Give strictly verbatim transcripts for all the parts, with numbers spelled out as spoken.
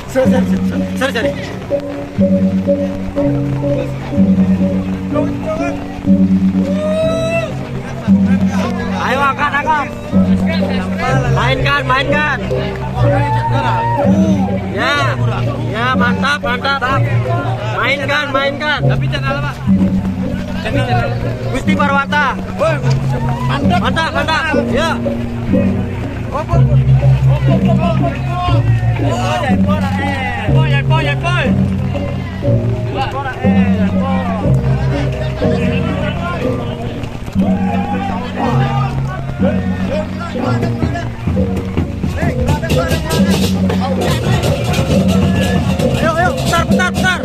Sorry, sorry, sorry, sorry. Ayo, angkat, angkat. Mainkan, mainkan. Ya, ya, mantap, mantap. Mainkan, mainkan. Tapi channel apa? Channel Gusti Parwata. Mantap, mantap, mantap. Ya. Ayo, ayo, putar, putar, putar.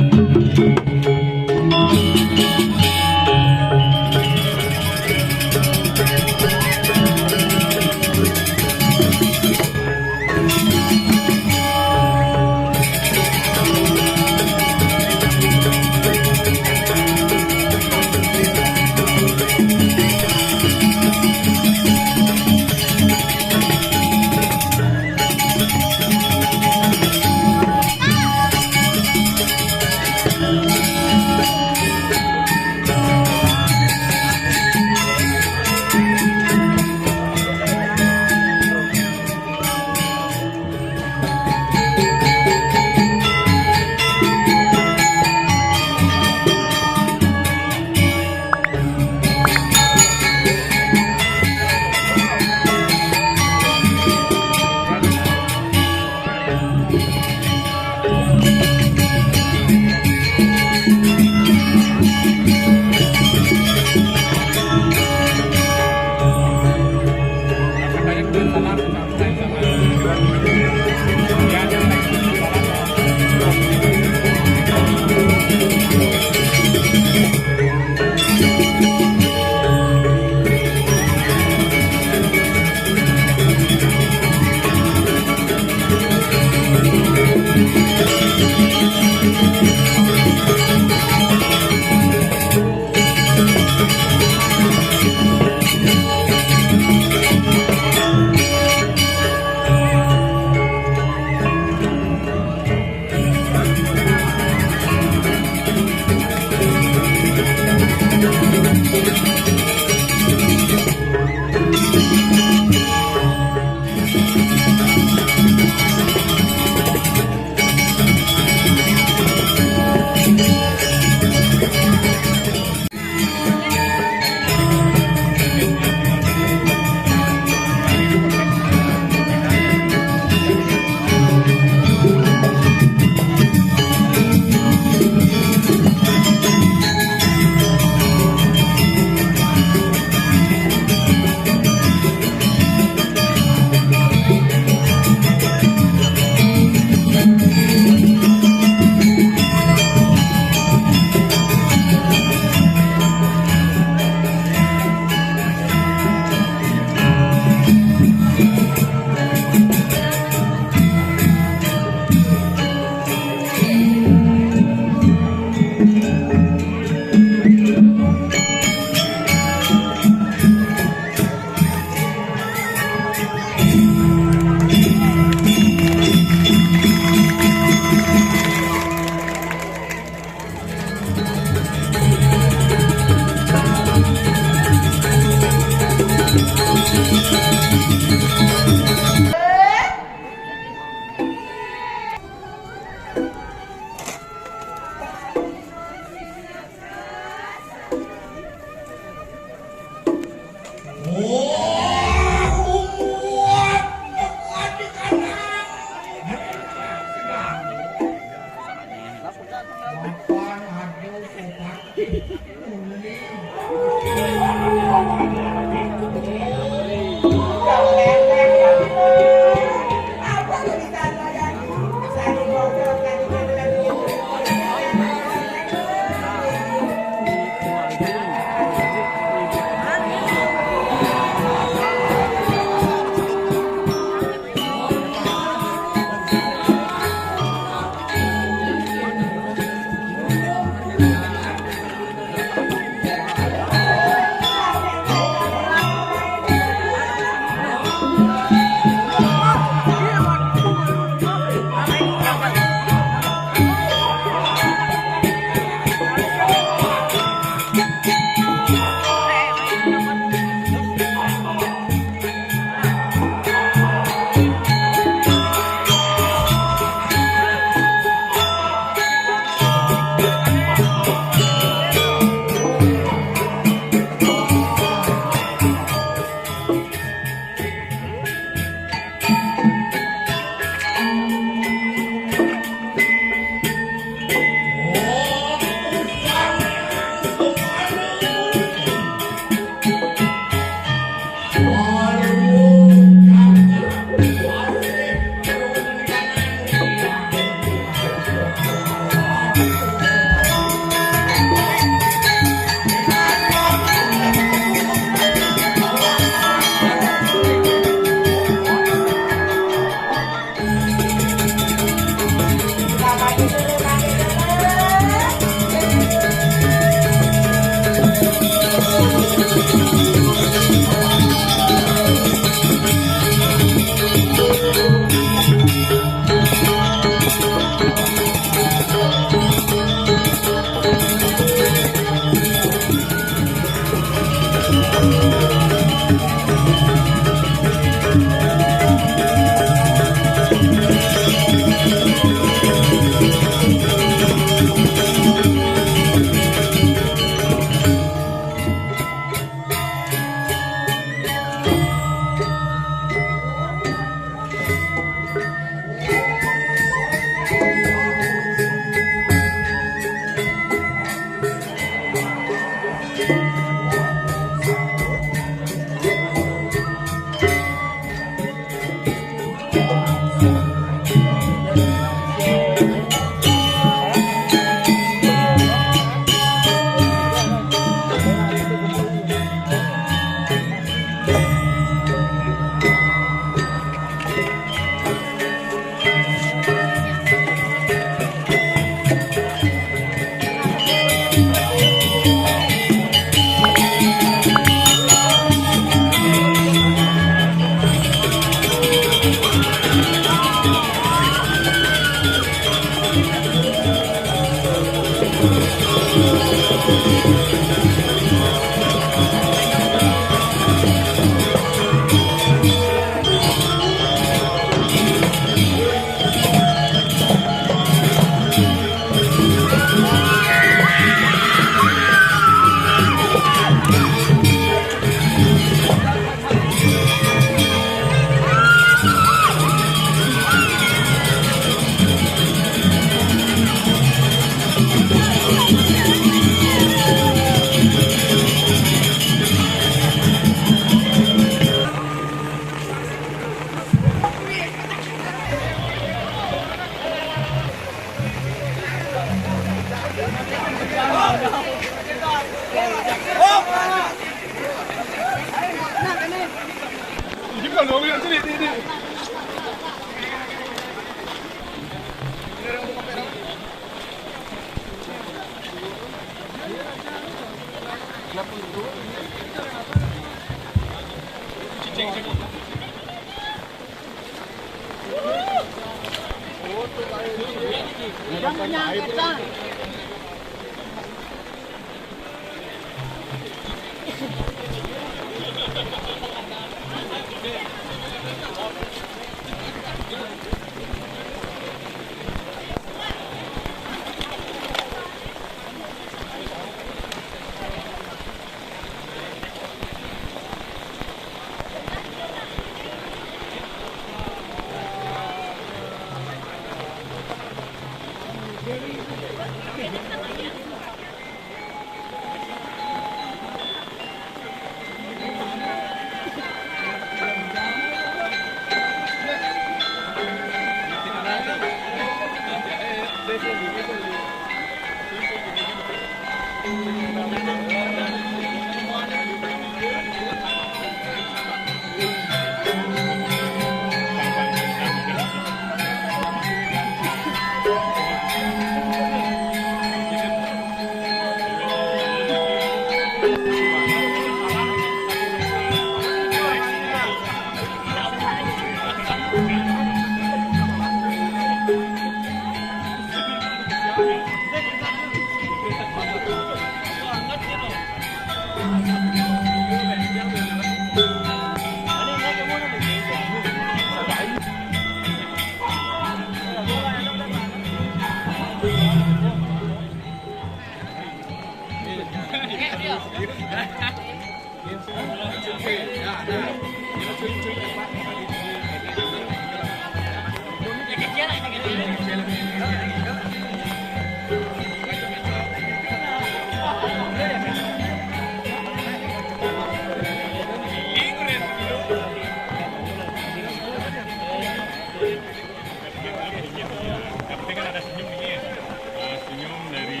Yang penting kan ada senyum nih. Nah, senyum dari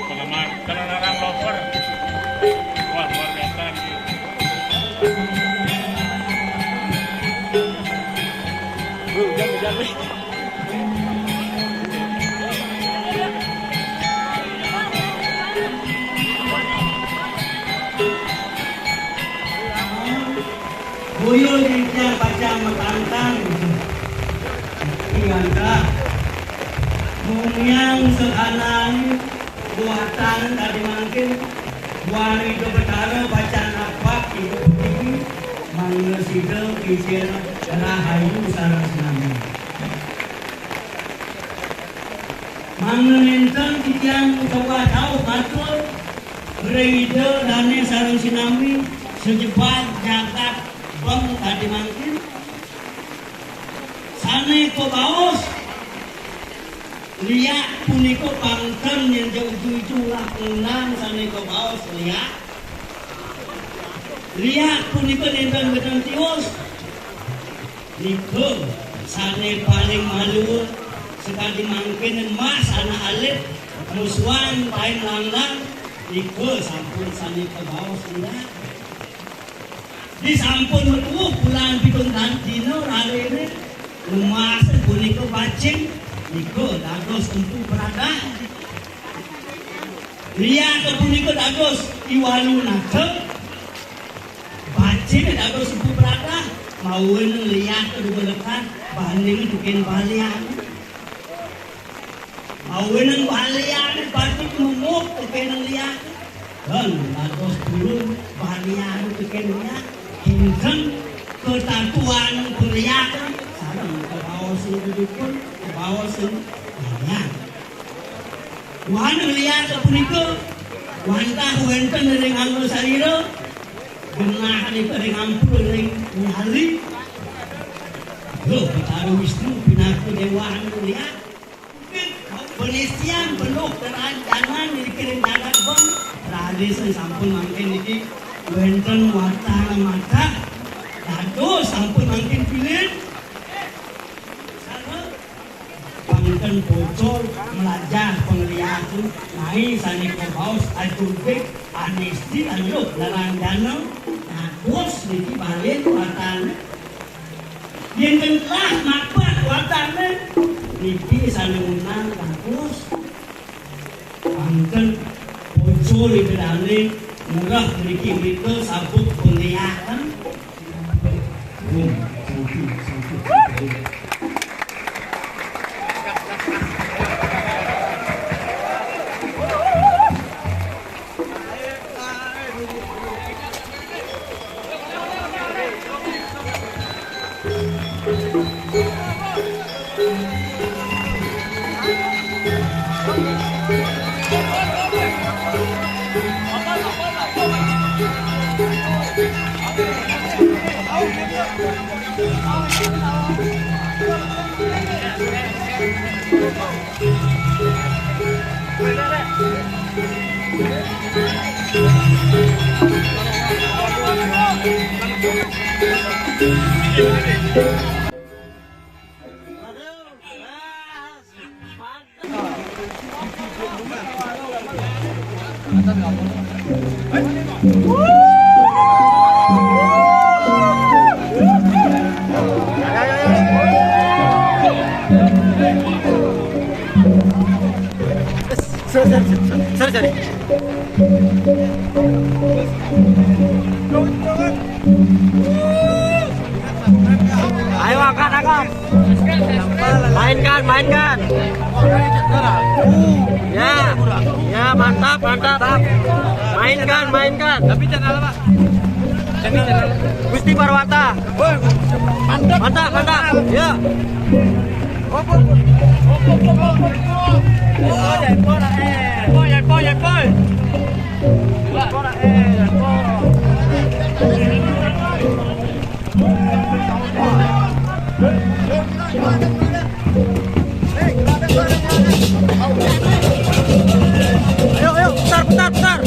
penggemar Telanarang Lover. Wah, luar biasa nih. Bro, jangan, jangan. Buyur titiang pacang matantang. Inggih, mumian sahananing buatan tadi mangkin, wari Ida Betara pacang apak ibu titiang, mangda sida kicén rahayu sareng sinami. Mangda nénten titiang coba tauh matur ring Ida dané sareng sinami sajebag jagat Beng tadi mangkin. Sané kabaos liak punika pang ten yén ja uju-uju ulah ngundang sané kabaos liak. Liak punika nénten boten tios. Nika sané paling maluh sakadi mangkin mas anak alit musuhan pain langlang, nika sampun sané kabaos liak. Disampun metuuh bulan pitung dina rariné, nemasin punika bacin, nika dados Empu Pradah. Liak punika dados I Walu Nata, bacin dados Empu Pradah, mawinan liak dumun lekad, banding tekén balian. Mawinan balian pati memu Dados purun balian teken liak, kinten ketatuan peliak, sareng kebaosan dudukun, kebaosan balian. Wan liak punika wantah wenten ring angga salira, genah nika ring ampun ring nyali. Lo Betara Wisnu pinaka dewa anu liak. Penisian penuh kerancangan dikirim dadak bang. Raja sampun mangkin niki wenten watang matah. Dados sampun mangkin pilih. Sareng pangken pocol melajah pengliaku nai sane kabaos ajubik anesti anu laranjana. Dados niki balen watang. Yen telah mapat watane, niki sane ngundang bagus. Pangken bocor ida dane murah mriki mrika sabuk pengliakan. Sorry, sorry, sorry, sorry. Ayo, angkat, angkat. Mainkan, mainkan. Ya, ya, mantap, mantap. Mainkan, mainkan. Tapi channel apa? Gusti Parwata. Mantap, mantap. Ya. Ayo, ayo, putar, putar, putar.